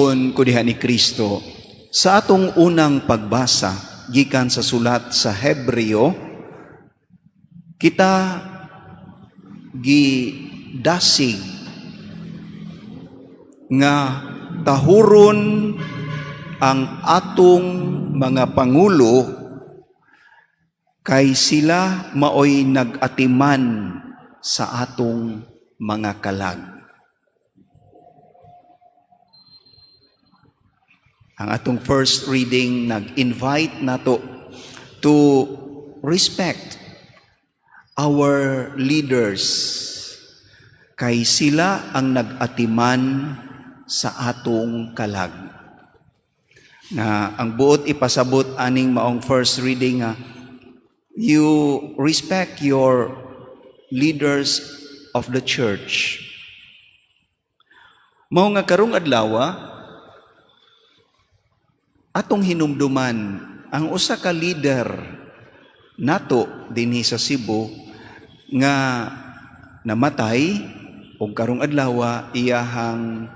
Ko diha ni Kristo, sa atong unang pagbasa gikan sa sulat sa Hebreo, kita gidasig nga tahuron ang atong mga pangulo kay sila maoy nag-atiman sa atong mga kalag. Ang atong first reading nag-invite nato to respect our leaders kay sila ang nag-atiman sa atong kalag. Na ang buot ipasabot aning maong first reading nga you respect your leaders of the church. Mao nga karong adlaw, atong hinumduman ang usa ka leader nato dinhi sa Cebu nga namatay, ug karong adlaw iyahang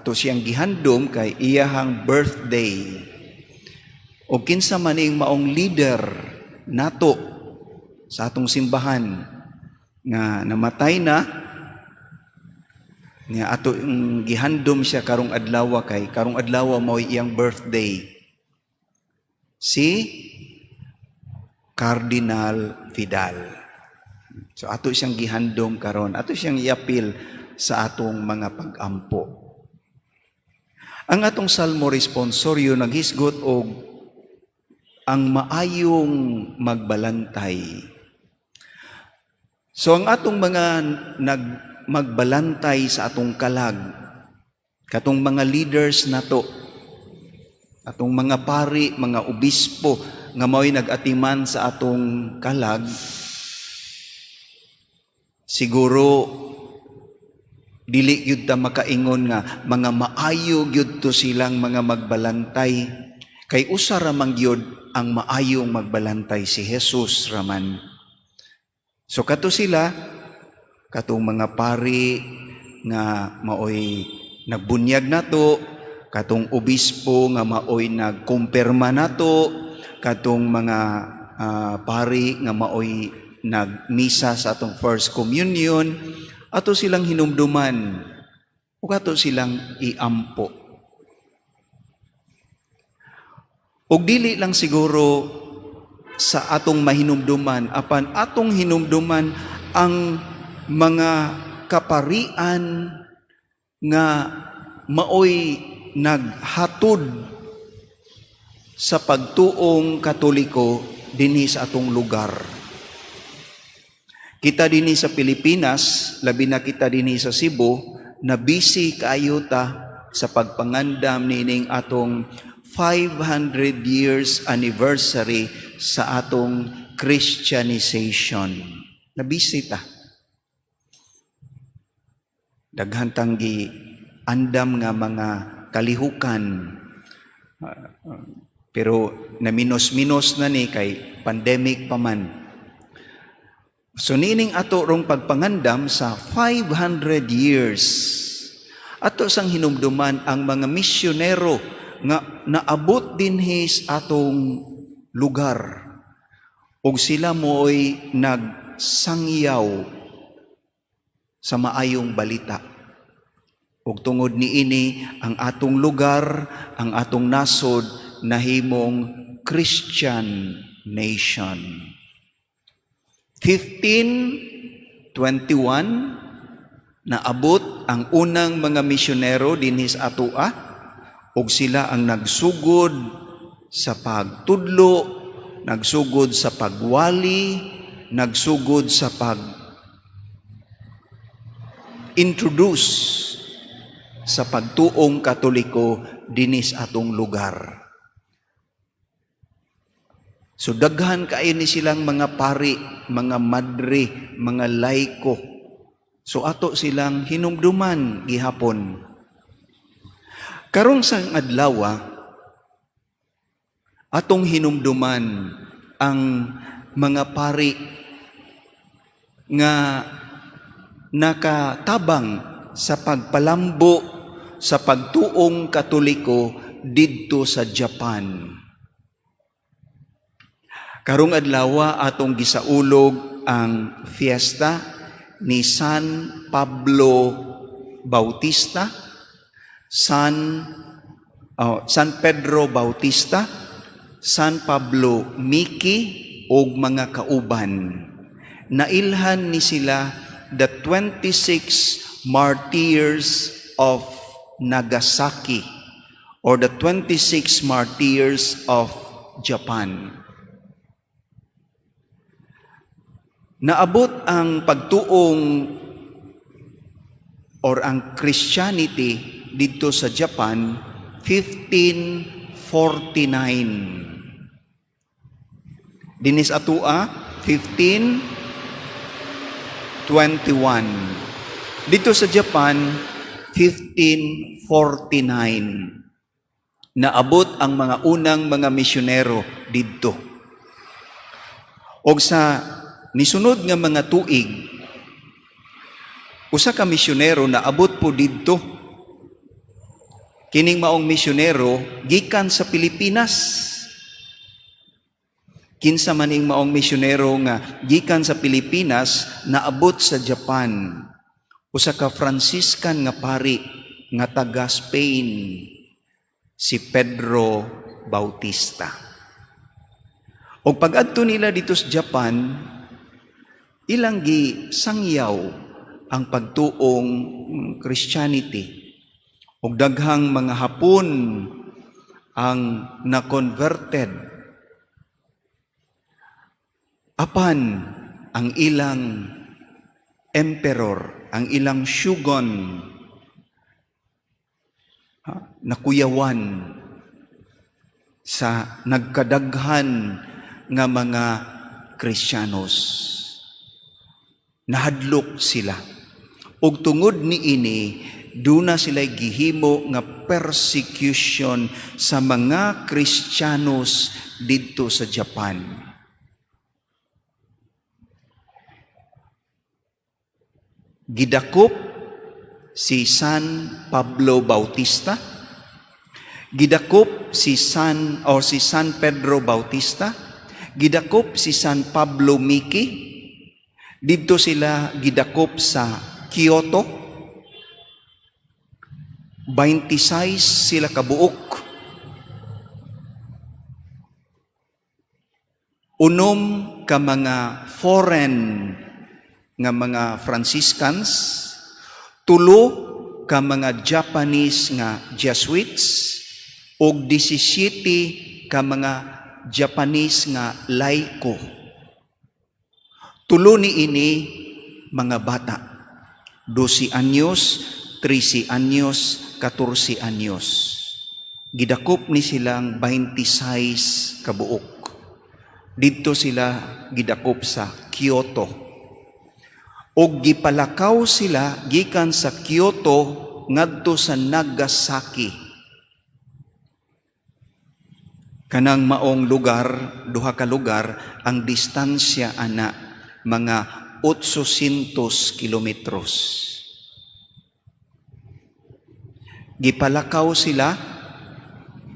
to siyang gihandom kay iyahang birthday. Og kinsa man ing maong leader nato sa atong simbahan nga namatay na nga ato gihandom siya karong adlaw kay karong adlaw mao iyang birthday, si Cardinal Vidal. So ato siyang gihandom karon, ato siyang iapil sa atong mga pag-ampo. Ang atong Salmo responsorio naghisgot og ang maayong magbalantay. So ang atong mga magbalantay sa atong kalag, katong mga leaders nato, atong mga pari, mga obispo nga mao'y nag-atiman sa atong kalag, siguro dili gyud ta makaingon nga mga maayo gyud to silang mga magbalantay kay usa ra man gyud ang maayong magbalantay, si Jesus raman. So kato sila, katong mga pari nga maoy nagbunyag nato, katong obispo nga maoy nagkumpirma nato, katong mga pari nga maoy nagmisa sa atong first communion, ato silang hinumduman ug ato silang iampo. Ug dili lang siguro sa atong mahinumduman, apan atong hinumduman ang mga kaparian nga maoy naghatod sa pagtuong Katoliko dinhi sa atong lugar. Kita dinhi sa Pilipinas, labi na kita dinhi sa Cebu, na busy kaayo ta sa pagpangandam nining atong 500 years anniversary sa atong Christianization. Na busy ta. Daghan tang gi andam nga mga kalihukan. Pero naminos-minos na ni kay pandemic pa man. So nining ato rong pagpangandam sa 500 years, ato sang hinumduman ang mga misyonero nga naabot dinhi sa atong lugar. Ug sila mo'y nagsangyaw sa maayong balita. Ug tungod niini, ang atong lugar, ang atong nasod nahimong Christian nation. 1521 naabot ang unang mga misyonero dinhi sa atoa ug sila ang nagsugod sa pagtudlo, nagsugod sa pagwali, nagsugod sa pag introduce sa pagtuong Katoliko dinhi sa atong lugar. So daghan kaayo ni silang mga pari, mga madre, mga laiko. So ato silang hinumduman gihapon. Karong sang adlaw, atong hinumduman ang mga pari nga nakatabang sa pagpalambo sa pagtuong Katoliko didto sa Japan. Karong adlaw, atong gisaulog ang fiesta ni San Pablo Bautista, San Pedro Bautista, San Pablo Miki ug mga kauban. Nailhan ni sila the 26 Martyrs of Nagasaki or the 26 Martyrs of Japan. Naabot ang pagtuong or ang Christianity didto sa Japan 1549. Dinis atua 1521. Didto sa Japan 1549. Naabot ang mga unang mga misyonero didto. Og sa nisunod nga mga tuig, usa ka misyonero naabot po didto. Kining maong misyonero gikan sa Pilipinas. Kinsa man ing maong misyonero nga gikan sa Pilipinas naabot sa Japan? Usa ka Franciscan nga pari nga taga Spain, si Pedro Bautista. Og pag-adto nila didto sa Japan, ilang gisangyaw ang pagtuong Christianity. Og daghang mga Hapon ang na-converted. Apan ang ilang emperor, ang ilang shogun, nakuyawan sa nagkadaghan nga mga Kristiyanos. Nahadlok sila. Ug tungod niini, duna sila gihimo nga persecution sa mga Kristiyanos didto sa Japan. Gidakop si San Pablo Bautista, gidakop si San Pedro Bautista, gidakop si San Pablo Miki. Didto sila gidakop sa Kyoto. 26 sila kabuok. 6 ka mga foreign nga mga Franciscans, 3 ka mga Japanese nga Jesuits, ug 17 ka mga Japanese nga laiko. 3 ni ini mga bata, 12 anyos, 13 anyos, 14 anyos. Gidakop ni silang 26 kabuok. Didto sila gidakop sa Kyoto. Og gipalakaw sila gikan sa Kyoto ngadto sa Nagasaki. Kanang maong lugar, duha ka lugar, ang distansya ana mga 800 kilometros. Gipalakaw sila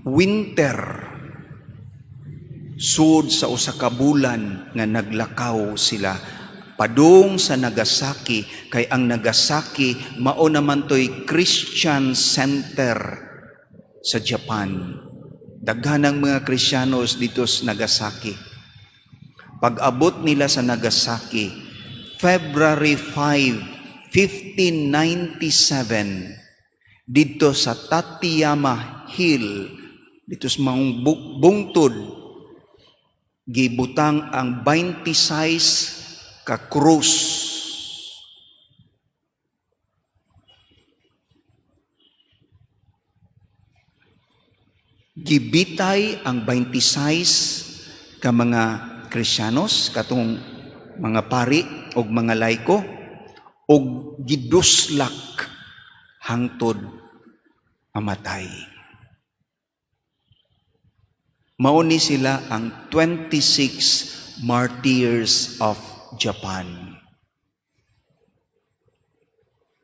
winter, sud sa usa ka bulan nga naglakaw sila padung sa Nagasaki, kay ang Nagasaki mao naman toy Christian center sa Japan. Daghan ang mga Kristiyanos didto sa Nagasaki. Pag-abot nila sa Nagasaki, February 5, 1597, didto sa Tateyama Hill, didto sa maong bungtod, gibutang ang 26 ka krus. Gibitay ang 26 ka mga Kristiyanos, katong mga pari og mga laiko, og giduslak hangtod mamatay. Mao ni sila ang 26 Martyrs of Japan.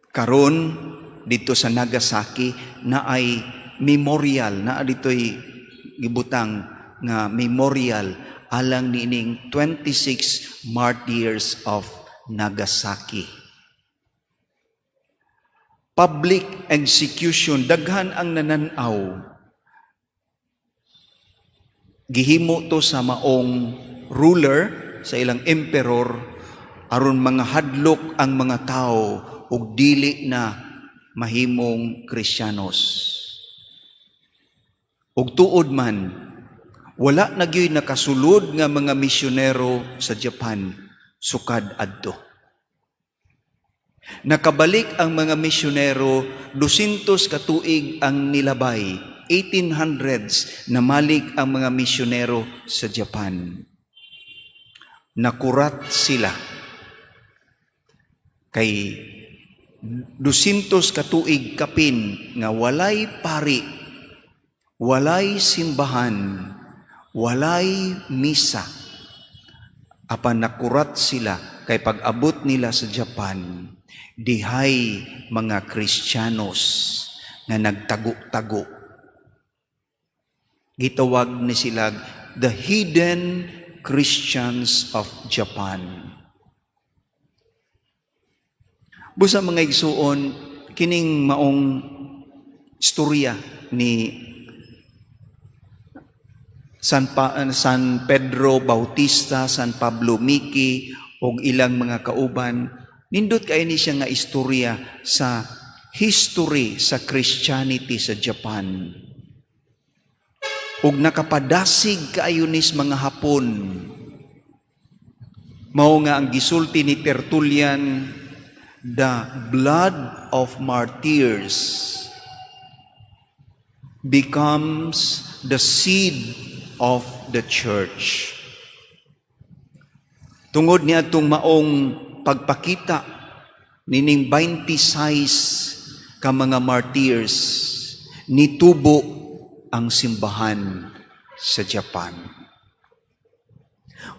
Karon Didto sa Nagasaki naay memorial na dito'y gibutang nga memorial alang niining 26 Martyrs of Nagasaki. Public execution, daghan ang nananaw. Gihimo to sa maong ruler, sa ilang emperor, aron mga hadlok ang mga tao ug dili na mahimong Kristiyanos. Ug tuod man, wala na gyud nakasulod nga mga misyonero sa Japan sukad adto. Nakabalik ang mga misyonero, 200 ka tuig ang nilabay, 1800s namalik ang mga misyonero sa Japan. Nakurat sila. Kay 200 ka tuig kapin nga walay pari, walay simbahan, walay misa. Apan nakurat sila kay pag-abot nila sa Japan, dihay mga Kristiyanos nga nagtago-tago. Gitawag ni sila the Hidden Christians of Japan. Busa, mga igsuon, kining maong istorya ni San Pedro Bautista, San Pablo Miki ug ilang mga kauban, nindot kay ni siya nga istorya sa history sa Christianity sa Japan. Ug nakapadasig kaayo nis mga Hapon. Mao nga ang gisulti ni Tertullian, "The blood of martyrs becomes the seed of the church." Tungod ni atong maong pagpakita nining 26 ka mga martyrs, nitubo ang simbahan sa Japan.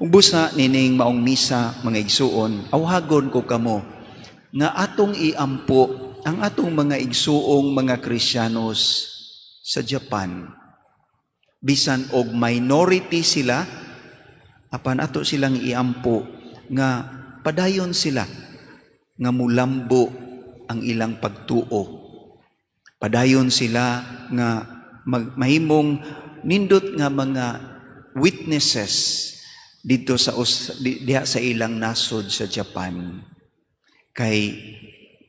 Ug busa nining maong misa, mga igsuon, awhagon ko kamo nga atong iampo ang atong mga igsuong mga Kristiyanos sa Japan. Bisan og minority sila, apan ato silang iampo nga padayon sila nga mulambo ang ilang pagtuo. Padayon sila nga mahimong nindot nga mga witnesses didto sa diha sa ilang nasod sa Japan. Kay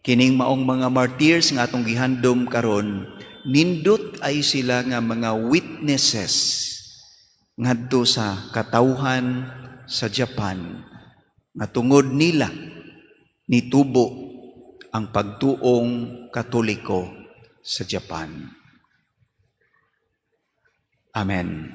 kining maong mga martyrs nga atong gihandom karon, nindot ay sila nga mga witnesses ngadto sa katawhan sa Japan nga tungod nila nitubo ang pagtuong Katoliko sa Japan. Amen.